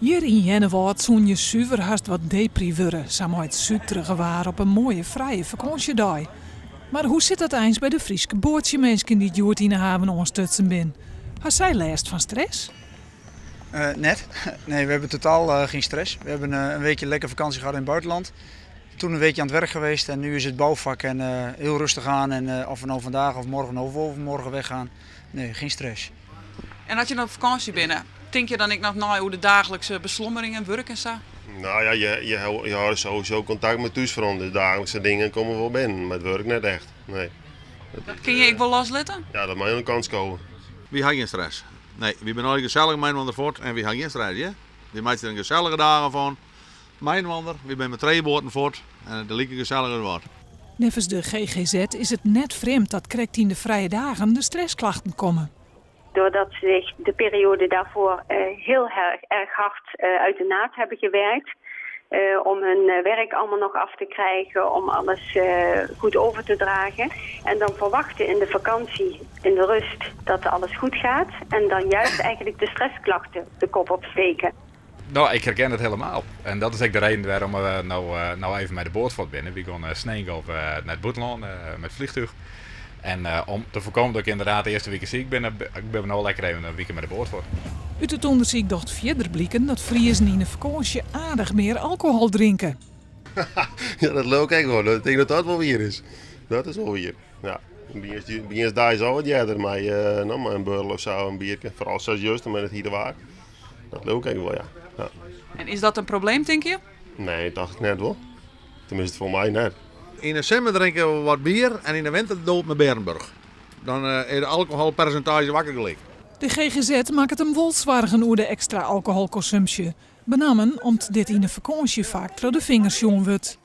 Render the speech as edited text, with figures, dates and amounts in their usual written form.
Hjir yn Earnewâld soene je suver hast wat depry wurde, sa mei it suterige waar op in moaie frije fakânsjedei. Mar hoe sit dat eins by de Fryske boatsjeminsken dy't hjoed yn de haven oanstutsen binne? Ha sy lêst fan stress? Net. Nee, we hebben totaal geen stress. We hebben een weekje lekker vakantie gehad in het buitenland. Toen een weekje aan het werk geweest en nu is het bouwvak en heel rustig aan. En of we nou vandaag of morgen of overmorgen weggaan, nee, geen stress. En as je dan op fakânsje binne, tinke je dan ek noch nei oer de daaglikse beslommeringen, wurk en sa? Nou ja, je hâlde sowieso kontakt mei thúsfront, dus daaglikse dingen komme wol binnen, mar it wurk net echt, nee. Dat kinne je ek wol loslitte? Ja, dat mei oan de kant skowe. Wy ha gjin stress. Nee, wy binne allegear gesellich mei-inoar fuort en wy ha gjin stress, hear. Wy meitsje der in gesellige dagen fan mei-inoar. Wy binne mei trije boaten fuort en it is like gesellich as wat. Neffens de GGZ is it net frjemd dat krekt yn de frije dagen de stressklachten komme. Doordat ze zich de periode daarvoor heel erg, erg hard uit de naad hebben gewerkt om hun werk allemaal nog af te krijgen, om alles goed over te dragen. En dan verwachten in de vakantie, in de rust, dat alles goed gaat. En dan juist eigenlijk de stressklachten de kop opsteken. No, ik herken it helemaal. En dat is ek de reden wêrom't we no even mei de boat fuort binne. Wy gean snein nei it bûtenlân mei it fleantúch. En om te foarkommen dat ik ynderdaad de earste wike siik bin, binne we no lekker even in wike mei de boat fuort. Ut it ûndersyk docht fierder bliken dat Friezen yn de fakânsje aardich mear alkohol drinke. Ja, dat leau ik ek wol. Ik tink dat dat wol wier is. Dat is wol wier. Ja. Begjinst deis al wat earder mei, no, mei in buorrel of sa, in bierke. Foaral sa as juster mei it hite waar. Dat leau ik ek wol, ja. Ja. En is dat in probleem, tinke je? Nee, tocht ik net wol. Teminsten, foar my net. Yn de simmer drinke we wat bier en yn de winter doe ik mei Bearenburch. Dan is de alkoholpersintaazje wakker gelyk. De GGZ makket him wol soargen oer de ekstra alkoholkonsumpsje. Benammen om't dit yn de fakânsje faak troch de fingers sjoen wurdt.